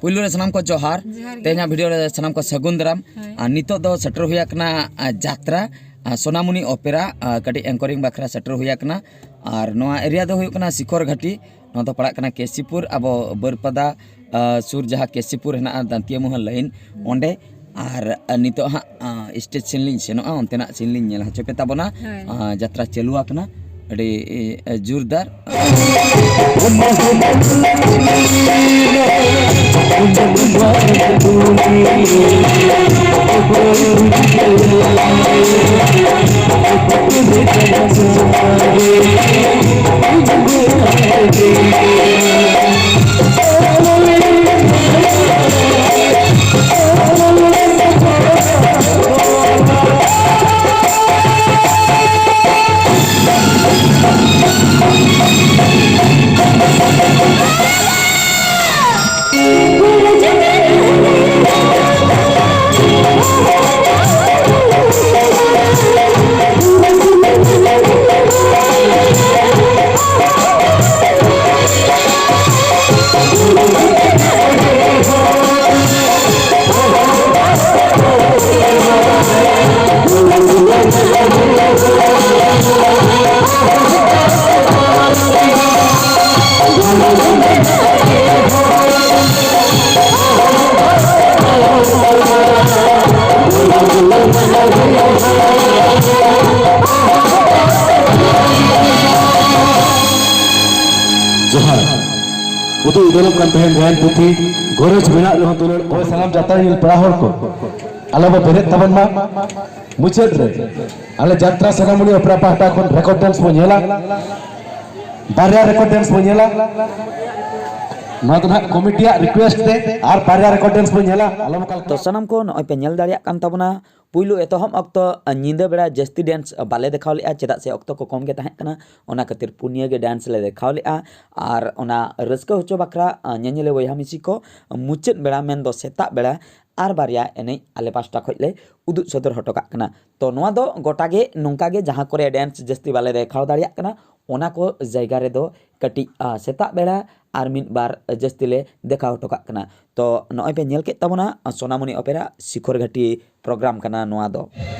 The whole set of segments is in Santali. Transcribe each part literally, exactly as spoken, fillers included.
ᱯᱩᱭᱞᱩ ᱨᱮ ᱥᱟᱱᱟᱢ ᱠᱚ ᱡᱚᱦᱟᱨ᱾ ᱡᱚᱦᱟᱨ ᱜᱮ᱾ ᱛᱮᱦᱮᱧᱟᱜ ᱵᱷᱤᱰᱤᱭᱳ ᱨᱮ ᱥᱟᱱᱟᱢ ᱠᱚ ᱥᱟᱹᱜᱩᱱ ᱫᱟᱨᱟᱢ᱾ ᱦᱳᱭ᱾ ᱟᱨ ᱱᱤᱛᱚᱜ ᱫᱚ ᱥᱮᱴᱮᱨ ᱦᱩᱭ ᱟᱠᱟᱱᱟ, ᱟ, ᱡᱟᱛᱨᱟ, ᱟ, ᱥᱳᱱᱟᱢᱩᱱᱤ ᱚᱯᱮᱨᱟ, ᱟ, ᱠᱟᱹᱴᱤᱡ ᱮᱝᱠᱚᱨᱤᱝ ᱵᱟᱠᱷᱨᱟ ᱥᱮᱴᱮᱨ ᱦᱩᱭ ᱟᱠᱟᱱᱟ᱾ ᱟᱨ ᱱᱚᱣᱟ ᱮᱨᱤᱭᱟ ᱫᱚ ᱦᱩᱭᱩᱜ ᱠᱟᱱᱟ ᱥᱤᱠᱷᱚᱨ ᱜᱷᱟᱴᱤ᱾ ᱱᱚᱣᱟ ᱫᱚ ᱯᱟᱲᱟᱜ ᱠᱟᱱᱟ ᱠᱮᱥᱤᱯᱩᱨ, ᱟᱵᱚ ᱵᱟᱹᱨᱯᱟᱫᱟ, ᱟ, ᱥᱩᱨ ᱡᱟᱦᱟᱸ ᱠᱮᱥᱤᱯᱩᱨ ᱦᱮᱱᱟᱜᱼᱟ, ᱫᱟᱱᱛᱤᱭᱟᱹ ᱢᱳᱦᱚᱱ ᱞᱟᱭᱤᱱ, ᱚᱸᱰᱮ᱾ ᱟᱨ, ᱟ, ᱱᱤᱛᱚᱜ ᱦᱟᱸᱜ, ᱟ, ᱥᱴᱮᱡ ᱥᱮᱱ ᱞᱤᱧ ᱥᱮᱱᱚᱜᱼᱟ, ᱚᱱᱛᱮᱱᱟᱜ ᱥᱤᱱ ᱞᱤᱧ ᱧᱮᱞ ᱦᱚᱪᱚ ᱯᱮ ᱛᱟᱵᱚᱱᱟ᱾ ᱦᱳᱭ᱾ ᱟ, ᱡᱟᱛᱨᱟ ᱪᱟᱹᱞᱩ ᱟᱠᱟᱱᱟ, ᱟᱹᱰᱤ, ᱮ, ᱡᱳᱨᱫᱟᱨ᱾ ᱡᱚᱦᱟᱨ᱾ ᱩᱫᱩᱜ ᱤᱫᱤ ᱠᱟᱱ ᱛᱟᱦᱮᱱ ᱜᱟᱭᱟᱱ ᱯᱩᱛᱷᱤ, ᱜᱚᱨᱚᱡᱽ ᱢᱮᱱᱟᱜ ᱨᱮᱦᱚᱸ ᱫᱩᱞᱟᱹᱲ᱾ ᱦᱳᱭ, ᱥᱟᱱᱟᱢ ᱡᱟᱛᱨᱟ ᱧᱮᱞ ᱯᱮᱲᱟ ᱦᱚᱲ ᱠᱚ, ᱟᱞᱚ ᱵᱚ ᱵᱮᱨᱮᱫ ᱛᱟᱵᱚᱱ ᱢᱟ᱾ ᱢᱩᱪᱟᱹᱫ ᱨᱮ ᱟᱞᱮ ᱡᱟᱛᱨᱟ ᱥᱳᱱᱟᱢᱩᱱᱤ ᱚᱯᱮᱨᱟ ᱯᱟᱦᱴᱟ ᱠᱷᱚᱱ ᱨᱮᱠᱚᱨᱰ ᱰᱮᱱᱥ ᱵᱚ ᱧᱮᱞᱟ, ᱵᱟᱨᱭᱟ ᱨᱮᱠᱚᱨᱰ ᱰᱮᱱᱥ ᱵᱚ ᱧᱮᱞᱟ᱾ ᱱᱚᱣᱟ ᱫᱚ ᱱᱟᱦᱟᱜ ᱠᱚᱢᱤᱴᱤᱭᱟᱜ ᱨᱤᱠᱩᱭᱮᱥᱴ ᱛᱮ ᱟᱨ ᱵᱟᱨᱭᱟ ᱨᱮᱠᱚᱨᱰ ᱰᱮᱱᱥ ᱵᱚ ᱧᱮᱞᱟ᱾ ᱟᱞᱚ ᱵᱚ ᱠᱟᱞ- ᱛᱚ ᱥᱟᱱᱟᱢ ᱠᱚ ᱱᱚᱜᱼᱚᱭ ᱯᱮ ᱧᱮᱞ ᱫᱟᱲᱮᱭᱟᱜ ᱠᱟᱱ ᱛᱟᱵᱚᱱᱟ, ᱯᱩᱭᱞᱩ ᱮᱛᱚᱦᱚᱵ ᱚᱠᱛᱚ, ᱟ, ᱧᱤᱫᱟᱹ ᱵᱮᱲᱟ ᱡᱟᱹᱥᱛᱤ ᱰᱮᱱᱥ ᱵᱟᱞᱮ ᱫᱮᱠᱷᱟᱣ ᱞᱮᱜᱼᱟ, ᱪᱮᱫᱟᱜ ᱥᱮ ᱚᱠᱛᱚ ᱠᱚ ᱠᱚᱢ ᱜᱮ ᱛᱟᱦᱮᱸ ᱠᱟᱱᱟ᱾ ᱚᱱᱟ ᱠᱷᱟᱹᱛᱤᱨ ᱯᱩᱱᱭᱟᱹ ᱜᱮ ᱰᱮᱱᱥ ᱞᱮ ᱫᱮᱠᱷᱟᱣ ᱞᱮᱜᱼᱟ᱾ ᱟᱨ ᱚᱱᱟ ᱨᱟᱹᱥᱠᱟᱹ ᱦᱚᱪᱚ ᱵᱟᱠᱷᱨᱟ, ᱟ, ᱧᱮᱧᱮᱞᱤᱭᱟᱹ ᱵᱚᱭᱦᱟ ᱢᱤᱥᱤ ᱠᱚ ᱢᱩᱪᱟᱹᱫ ᱵᱮᱲᱟ, ᱢᱮᱱᱫᱚ ᱥᱮᱛᱟᱜ ᱵᱮᱲᱟ, ᱟᱨ ᱵᱟᱨᱭᱟ ᱮᱱᱮᱡ ᱟᱞᱮ ᱯᱟᱥᱴᱟ ᱠᱷᱚᱱ ᱞᱮ ᱩᱫᱩᱜ ᱥᱚᱫᱚᱨ ᱦᱚᱴᱚ ᱠᱟᱜ ᱠᱟᱱᱟ᱾ ᱛᱚ ᱱᱚᱣᱟ ᱫᱚ ᱜᱚᱴᱟ ᱜᱮ ᱱᱚᱝᱠᱟ ᱜᱮ, ᱡᱟᱦᱟᱸ ᱠᱚᱨᱮ ᱰᱮᱱᱥ ᱡᱟᱹᱥᱛᱤ ᱵᱟᱞᱮ ᱫᱮᱠᱷᱟᱣ ᱫᱟᱲᱮᱭᱟᱜ ᱠᱟᱱᱟ, ᱚᱱᱟ ᱠᱚ ᱡᱟᱭᱜᱟ ᱨᱮᱫᱚ ᱠᱟᱹᱴᱤᱡ, ᱟ, ᱥᱮᱛᱟᱜ ᱵᱮᱲᱟ ᱟᱨ ᱢᱤᱫ ᱵᱟᱨ ᱡᱟᱹᱥᱛᱤ ᱞᱮ ᱫᱮᱠᱷᱟᱣ ᱦᱚᱴᱚ ᱠᱟᱜ ᱠᱟᱱᱟ᱾ ᱛᱚ ᱱᱚᱜᱼᱚᱭ ᱯᱮ ᱧᱮᱞ ᱠᱮᱫ ᱛᱟᱵᱚᱱᱟ, ᱟ, ᱥᱳᱱᱟᱢᱩᱱᱤ ᱚᱯᱮᱨᱟ ᱥᱤᱠᱷᱚᱨ ᱜᱷᱟᱴᱤ ᱯᱨᱳᱜᱨᱟᱢ ᱠᱟᱱᱟ ᱱᱚᱣᱟ ᱫᱚ᱾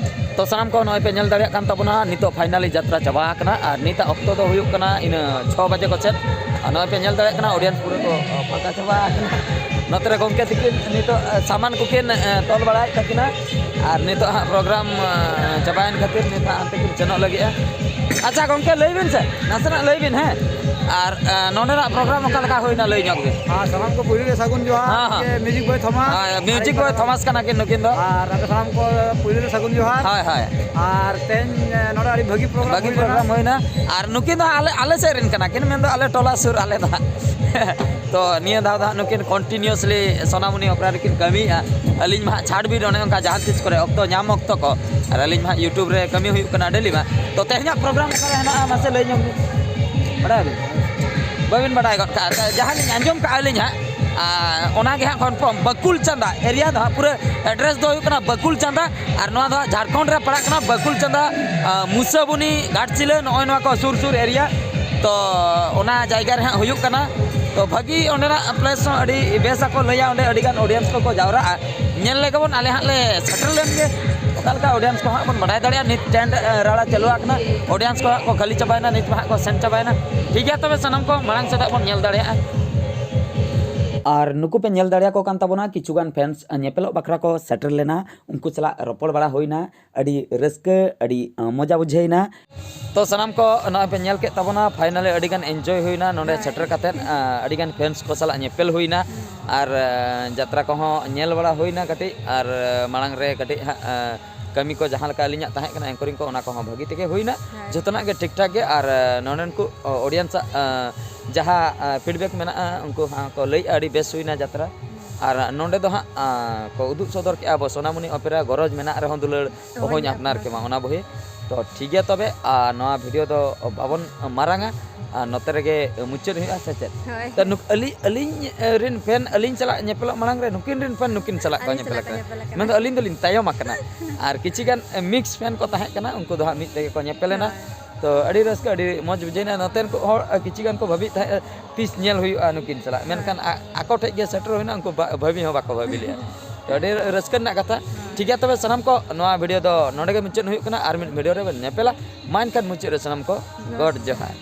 ᱛᱚ ᱥᱟᱱᱟᱢ ᱠᱚ ᱱᱚᱜᱼᱚᱭ ᱯᱮ ᱧᱮᱞ ᱫᱟᱲᱮᱭᱟᱜ ᱠᱟᱱ ᱛᱟᱵᱚᱱᱟ, ᱱᱤᱛᱚᱜ finally ᱡᱟᱛᱨᱟ ᱪᱟᱵᱟ ᱟᱠᱟᱱᱟ ᱟᱨ ᱱᱤᱛᱟᱜ ᱚᱠᱛᱚ ᱫᱚ ᱦᱩᱭᱩᱜ ᱠᱟᱱᱟ ᱤᱱᱟᱹ ᱪᱷᱚ ᱵᱟᱡᱮ ᱠᱚ ᱥᱮᱫ᱾ ᱟᱨ ᱱᱚᱜᱼᱚᱭ ᱯᱮ ᱧᱮᱞ ᱫᱟᱲᱮᱭᱟᱜ ᱠᱟᱱᱟ, audience ᱯᱩᱨᱟᱹ ᱠᱚ, ᱟ, ᱯᱷᱟᱸᱠᱟ ᱪᱟᱵᱟ ᱟᱠᱟᱱᱟ᱾ ᱱᱚᱛᱮ ᱨᱮ ᱜᱚᱢᱠᱮ ᱛᱤᱠᱤᱱ ᱱᱤᱛᱚᱜ, ᱟ, ᱥᱟᱢᱟᱱ ᱠᱚᱠᱤᱱ, ᱟ, ᱛᱚᱞ ᱵᱟᱲᱟᱭᱮᱫ ᱛᱟᱹᱠᱤᱱᱟ᱾ ᱟᱨ ᱱᱤᱛᱚᱜ ᱦᱟᱸᱜ ᱯᱨᱳᱜᱨᱟᱢ, ᱟ, ᱪᱟᱵᱟᱭᱮᱱ ᱠᱷᱟᱹᱛᱤᱨ ᱱᱤᱛ ᱦᱟᱸᱜ ᱦᱟᱱᱛᱮ ᱠᱤᱱ ᱥᱮᱱᱚᱜ ᱞᱟᱹᱜᱤᱫᱼᱟ᱾ ᱟᱪᱪᱷᱟ ᱜᱚᱢᱠᱮ, ᱞᱟᱹᱭ ᱵᱤᱱ ᱥᱮ, ᱱᱟᱥᱮᱱᱟᱜ ᱞᱟᱹᱭ ᱵᱤᱱ, ᱦᱮᱸ᱾ ᱟᱨ, ᱟ, ᱱᱚᱰᱮᱱᱟᱜ ᱯᱨᱳᱜᱨᱟᱢ ᱚᱠᱟ ᱞᱮᱠᱟ ᱦᱩᱭᱱᱟ, ᱞᱟᱹᱭ ᱧᱚᱜ ᱵᱤᱱ᱾ ᱟᱨ ᱥᱟᱱᱟᱢ ᱠᱚ ᱯᱩᱭᱞᱩ ᱨᱮ ᱥᱟᱹᱜᱩᱱ ᱡᱚᱦᱟᱨ᱾ ᱦᱮᱸ, ᱦᱮᱸ᱾ ᱡᱮ ᱢᱤᱭᱩᱡᱤᱠ ᱵᱚᱭ ᱛᱷᱚᱢᱟᱥ᱾ ᱦᱮᱸ, ᱢᱤᱭᱩᱡᱤᱠ ᱵᱚᱭ ᱛᱷᱚᱢᱟᱥ ᱠᱟᱱᱟ ᱠᱤᱱ ᱱᱩᱠᱤᱱ ᱫᱚ᱾ ᱟᱨ ᱟᱯᱮ ᱥᱟᱱᱟᱢ ᱠᱚ ᱯᱩᱭᱞᱩ ᱨᱮ ᱥᱟᱹᱜᱩᱱ ᱡᱚᱦᱟᱨ᱾ ᱦᱳᱭ, ᱦᱳᱭ᱾ ᱟᱨ ᱛᱮᱦᱮᱧ, ᱮ, ᱱᱚᱰᱮ ᱟᱹᱰᱤ ᱵᱷᱟᱹᱜᱤ ᱯᱨᱳᱜᱨᱟᱢ ᱵᱷᱟᱹᱜᱤ ᱦᱩᱭ ᱞᱮᱱᱟ᱾ ᱯᱨᱳᱜᱨᱟᱢ ᱦᱩᱭᱱᱟ᱾ ᱟᱨ ᱱᱩᱠᱤᱱ ᱫᱚ ᱟᱞᱮ, ᱟᱞᱮ ᱥᱮᱫ ᱨᱮᱱ ᱠᱟᱱᱟ ᱠᱤᱱ, ᱢᱮᱱᱫᱚ ᱟᱞᱮ ᱴᱚᱞᱟ ᱥᱩᱨ, ᱟᱞᱮ ᱫᱚ ᱦᱟᱸᱜ᱾ ᱛᱚ ᱱᱤᱭᱟᱹ ᱫᱷᱟᱣ ᱫᱚ ᱦᱟᱸᱜ ᱱᱩᱠᱤᱱ continuously ᱥᱳᱱᱟᱢᱩᱱᱤ ᱚᱯᱮᱨᱟ ᱨᱮᱠᱤᱱ ᱠᱟᱹᱢᱤᱭᱮᱫᱼᱟ᱾ ᱟᱹᱞᱤᱧ ᱢᱟ ᱦᱟᱸᱜ ᱪᱷᱟᱲᱵᱤᱱ ᱚᱱᱮ ᱚᱱᱠᱟ ᱡᱟᱦᱟᱸ ᱛᱤᱥ ᱠᱚᱨᱮ ᱚᱠᱛᱚ ᱧᱟᱢ ᱚᱠᱛᱚ ᱠᱚ, ᱟᱨ ᱟᱹᱞᱤᱧ ᱢᱟ ᱦᱟᱸᱜ YouTube ᱨᱮ ᱠᱟᱹᱢᱤ ᱦᱩᱭᱩᱜ ᱠᱟᱱᱟ daily ᱢᱟ᱾ ᱛᱚ ᱛᱮᱦᱮᱧᱟᱜ ᱯᱨᱳᱜᱨᱟᱢ ᱚᱠᱟᱨᱮ ᱦᱮᱱᱟᱜᱼᱟ, ᱢᱟᱥᱮ ᱞᱟᱹᱭ ᱧᱚᱜ ᱵᱤᱱ᱾ ᱵᱟᱲᱟᱭᱟᱵᱤᱱ? ᱵᱟᱹᱵᱤᱱ ᱵᱟᱲᱟᱭ ᱜᱚᱫ ᱠᱟᱜᱼᱟ? ᱡᱟᱦᱟᱸ ᱞᱤᱧ ᱟᱸᱡᱚᱢ ᱠᱟᱜᱼᱟ ᱟᱹᱞᱤᱧ ᱦᱟᱸᱜ, ᱟᱨ ᱚᱱᱟᱜᱮ ᱦᱟᱸᱜ confirm᱾ ᱵᱟᱹᱠᱩᱞ ᱪᱟᱸᱫᱟ area ᱫᱚ ᱦᱟᱸᱜ, ᱯᱩᱨᱟᱹ address ᱫᱚ ᱦᱩᱭᱩᱜ ᱠᱟᱱᱟ ᱵᱟᱹᱠᱩᱞ ᱪᱟᱸᱫᱟ, ᱟᱨ ᱱᱚᱣᱟ ᱫᱚ ᱦᱟᱸᱜ ᱡᱷᱟᱲᱠᱷᱚᱸᱰ ᱨᱮ ᱯᱟᱲᱟᱜ ᱠᱟᱱᱟ᱾ ᱵᱟᱹᱠᱩᱞ ᱪᱟᱸᱫᱟ, ᱟᱨ ᱢᱩᱥᱟᱵᱩᱱᱤ, ᱜᱷᱟᱴᱥᱤᱞᱟᱹ, ᱱᱚᱜᱼᱚᱭ ᱱᱚᱣᱟ ᱠᱚ ᱥᱩᱨ ᱥᱩᱨ area᱾ ᱛᱚ ᱚᱱᱟ ᱡᱟᱭᱜᱟ ᱨᱮ ᱦᱟᱸᱜ ᱦᱩᱭᱩᱜ ᱠᱟᱱᱟ᱾ ᱛᱚ ᱵᱷᱟᱹᱜᱤ ᱚᱸᱰᱮᱱᱟᱜ place ᱦᱚᱸ ᱟᱹᱰᱤ ᱵᱮᱥ ᱟᱠᱚ ᱞᱟᱹᱭᱟ, ᱚᱸᱰᱮ ᱟᱹᱰᱤᱜᱟᱱ audience ᱠᱚᱠᱚ ᱡᱟᱣᱨᱟᱜᱼᱟ᱾ ᱧᱮᱞ ᱞᱮᱜᱮ ᱵᱚᱱ, ᱟᱞᱮ ᱦᱟᱸᱜ ᱞᱮ ᱥᱮᱴᱮᱨ ᱞᱮᱱ ᱜᱮ᱾ ᱚᱠᱟ ᱞᱮᱠᱟ audience ᱠᱚ ᱦᱟᱸᱜ ᱵᱚᱱ ᱵᱟᱰᱟᱭ ᱫᱟᱲᱮᱭᱟᱜᱼᱟ᱾ ᱱᱤᱛ tent, ᱮ, ᱨᱟᱲᱟ ᱪᱟᱹᱞᱩ ᱟᱠᱟᱱᱟ, audience ᱠᱚ ᱦᱟᱸᱜ ᱠᱚ ᱠᱷᱟᱹᱞᱤ ᱪᱟᱵᱟᱭᱮᱱᱟ, ᱱᱤᱛ ᱢᱟ ᱦᱟᱸᱜ ᱠᱚ ᱥᱮᱱ ᱪᱟᱵᱟᱭᱮᱱᱟ᱾ ᱴᱷᱤᱠ ᱜᱮᱭᱟ, ᱛᱚᱵᱮ ᱥᱟᱱᱟᱢ ᱠᱚ ᱢᱟᱲᱟᱝ ᱥᱮᱫ ᱦᱟᱸᱜ ᱵᱚᱱ ᱧᱮᱞ ᱫᱟᱲᱮᱭᱟᱜᱼᱟ᱾ ᱟᱨ ᱱᱩᱠᱩ ᱯᱮ ᱧᱮᱞ ᱫᱟᱲᱮᱭᱟᱠᱚ ᱠᱟᱱ ᱛᱟᱵᱚᱱᱟ, ᱠᱤᱪᱷᱩᱜᱟᱱ fans ᱧᱮᱯᱮᱞᱚᱜ ᱵᱟᱠᱷᱨᱟ ᱠᱚ ᱥᱮᱴᱮᱨ ᱞᱮᱱᱟ, ᱩᱱᱠᱩ ᱥᱟᱞᱟᱜ ᱨᱚᱯᱚᱲ ᱵᱟᱲᱟ ᱦᱩᱭᱱᱟ᱾ ᱟᱹᱰᱤ ᱨᱟᱹᱥᱠᱟᱹ, ᱟᱹᱰᱤ, ᱟᱸ, ᱢᱚᱡᱟ ᱵᱩᱡᱷᱟᱹᱣᱮᱱᱟ᱾ ᱛᱚ ᱥᱟᱱᱟᱢ ᱠᱚ ᱱᱚᱜᱼᱚᱭ ᱯᱮ ᱧᱮᱞ ᱠᱮᱫ ᱛᱟᱵᱚᱱᱟ, finally ᱟᱹᱰᱤ ᱜᱟᱱ enjoy ᱦᱩᱭᱱᱟ ᱱᱚᱰᱮ ᱦᱮᱸ᱾ ᱥᱮᱴᱮᱨ ᱠᱟᱛᱮᱫ, ᱟᱸ, ᱟᱹᱰᱤ ᱜᱟᱱ fans ᱠᱚ ᱥᱟᱞᱟᱜ ᱧᱮᱯᱮᱞ ᱦᱩᱭᱱᱟ᱾ ᱟᱨ, ᱟᱸ, ᱡᱟᱛᱨᱟ ᱠᱚᱦᱚᱸ ᱧᱮᱞ ᱵᱟᱲᱟ ᱦᱩᱭᱱᱟ ᱠᱟᱹᱴᱤᱡ, ᱟᱨ, ᱟᱸ, ᱢᱟᱲᱟᱝ ᱨᱮ ᱠᱟᱹᱴᱤᱡ ᱦᱟᱸᱜ, ᱟᱸ, ᱠᱟᱹᱢᱤ ᱠᱚ ᱡᱟᱦᱟᱸ ᱞᱮᱠᱟ ᱟᱹᱞᱤᱧᱟᱜ ᱛᱟᱦᱮᱸ ᱠᱟᱱᱟ anchoring ᱠᱚ, ᱚᱱᱟ ᱠᱚᱦᱚᱸ ᱵᱷᱟᱹᱜᱤ ᱛᱮᱜᱮ ᱦᱩᱭᱱᱟ᱾ ᱦᱮᱸ᱾ ᱡᱚᱛᱚᱱᱟᱜ ᱜᱮ ᱴᱷᱤᱠ ᱴᱷᱟᱠ ᱜᱮ᱾ ᱟᱨ, ᱟᱸ, ᱱᱚᱰᱮᱱ ᱠᱚ, ᱟᱸ, audience ᱟᱜ, ᱟᱸ, ᱡᱟᱦᱟᱸ, ᱟᱸ, feedback ᱢᱮᱱᱟᱜᱼᱟ, ᱩᱱᱠᱩ ᱦᱚᱸ ᱠᱚ ᱞᱟᱹᱭᱮᱜᱼᱟ ᱟᱹᱰᱤ ᱵᱮᱥ ᱦᱩᱭᱱᱟ ᱡᱟᱛᱨᱟ᱾ ᱟᱨ ᱱᱚᱰᱮ ᱫᱚ ᱦᱟᱸᱜ, ᱟᱸ, ᱠᱚ ᱩᱫᱩᱜ ᱥᱚᱫᱚᱨ ᱠᱮᱜᱼᱟ ᱟᱵᱚ ᱥᱳᱱᱟᱢᱩᱱᱤ ᱚᱯᱮᱨᱟ, ᱜᱚᱨᱚᱡᱽ ᱢᱮᱱᱟᱜ ᱨᱮᱦᱚᱸ ᱫᱩᱞᱟᱹᱲ, ᱚᱦᱚᱧ ᱚᱦᱚᱧ ᱟᱯᱱᱟᱨ ᱟᱯᱱᱟᱨ ᱠᱮᱢᱟ, ᱚᱱᱟ ᱵᱚᱦᱤ᱾ ᱛᱚ ᱴᱷᱤᱠ ᱜᱮᱭᱟ ᱛᱚᱵᱮ, ᱟᱨ ᱱᱚᱣᱟ video ᱫᱚ ᱵᱟᱵᱚᱱ ᱢᱟᱨᱟᱝᱟ, ᱟᱨ ᱱᱚᱛᱮ ᱨᱮᱜᱮ ᱢᱩᱪᱟᱹᱫ ᱦᱩᱭᱩᱜᱼᱟ, ᱥᱮ ᱪᱮᱫ? ᱦᱳᱭ᱾ ᱛᱚ, ᱱᱩᱠ- ᱟᱹᱞᱤᱧ ᱟᱹᱞᱤᱧ ᱨᱮᱱ ᱯᱷᱮᱱ ᱟᱹᱞᱤᱧ ᱥᱟᱞᱟᱜ ᱧᱮᱯᱮᱞᱚᱜ ᱢᱟᱲᱟᱝ ᱨᱮ ᱱᱩᱠᱤᱱ ᱨᱮᱱ ᱯᱷᱮᱱ ᱱᱩᱠᱤᱱ ᱥᱟᱞᱟᱜ ᱠᱚ ᱟᱹᱞᱤᱧ ᱧᱮᱯᱮᱞ ᱥᱟᱞᱟᱜ ᱠᱚ ᱟᱠᱟᱱᱟ᱾ ᱧᱮᱯᱮᱞ ᱟᱠᱟᱱᱟ᱾ ᱢᱮᱱᱫᱚ ᱟᱹᱞᱤᱧ ᱫᱚᱞᱤᱧ ᱛᱟᱭᱚᱢ ᱟᱠᱟᱱᱟ᱾ ᱟᱨ ᱠᱤᱪᱷᱤ ᱜᱟᱱ ᱢᱤᱠᱥ ᱯᱷᱮᱱ ᱠᱚ ᱛᱟᱦᱮᱸ ᱠᱟᱱᱟ, ᱩᱱᱠᱩ ᱫᱚ ᱦᱟᱸᱜ ᱢᱤᱫ ᱛᱮᱜᱮ ᱠᱚ ᱧᱮᱯᱮᱞᱮᱱᱟ᱾ ᱦᱳᱭ᱾ ᱛᱚ, ᱟᱹᱰᱤ ᱨᱟᱹᱥᱠᱟᱹ, ᱟᱹᱰᱤ ᱢᱚᱡᱽ ᱵᱩᱡᱷᱟᱹᱣᱮᱱᱟ᱾ ᱱᱚᱛᱮᱱ ᱠᱚ ᱦᱚᱲ ᱠᱤᱪᱷᱤ ᱜᱟᱱ ᱠᱚ ᱵᱷᱟᱹᱵᱤᱭᱮᱫ ᱛᱟᱦᱮᱸᱫ ᱛᱤᱥ ᱧᱮᱞ ᱦᱩᱭᱩᱜᱼᱟ ᱱᱩᱠᱤᱱ ᱥᱟᱞᱟᱜ, ᱢᱮᱱᱠᱷᱟᱱ ᱟ- ᱟᱠᱚ ᱴᱷᱮᱱ ᱜᱮ ᱥᱮᱴᱮᱨ ᱦᱩᱭᱱᱟ, ᱩᱱᱠᱩ ᱵᱟ- ᱵᱷᱟᱹᱵᱤ ᱦᱚᱸ ᱵᱟᱠᱚ ᱵᱷᱟᱹᱵᱤ ᱞᱮᱫᱼᱟ᱾ ᱛᱚ, ᱟᱹᱰᱤ ᱨᱟᱹᱥᱠᱟᱹ ᱨᱮᱱᱟᱜ ᱠᱟᱛᱷᱟ᱾ ᱴᱷᱤᱠ ᱜᱮᱭᱟ, ᱛᱚᱵᱮ ᱥᱟᱱᱟᱢ ᱠᱚ, ᱱᱚᱣᱟ ᱵᱷᱤᱰᱤᱭᱳ ᱫᱚ ᱱᱚᱰᱮ ᱜᱮ ᱢᱩᱪᱟᱹᱫ ᱦᱩᱭᱩᱜ ᱠᱟᱱᱟ᱾ ᱟᱨ ᱢᱤᱫ ᱵᱷᱤᱰᱤᱭᱳ ᱨᱮ ᱵᱚᱱ ᱧᱮᱯᱮᱞᱟ᱾ ᱢᱟ ᱮᱱᱠᱷᱟᱱ ᱢᱩᱪᱟᱹᱫ ᱨᱮ ᱥᱟᱱᱟᱢ ᱠᱚ ᱜᱚᱰ ᱡᱚᱦᱟᱨ᱾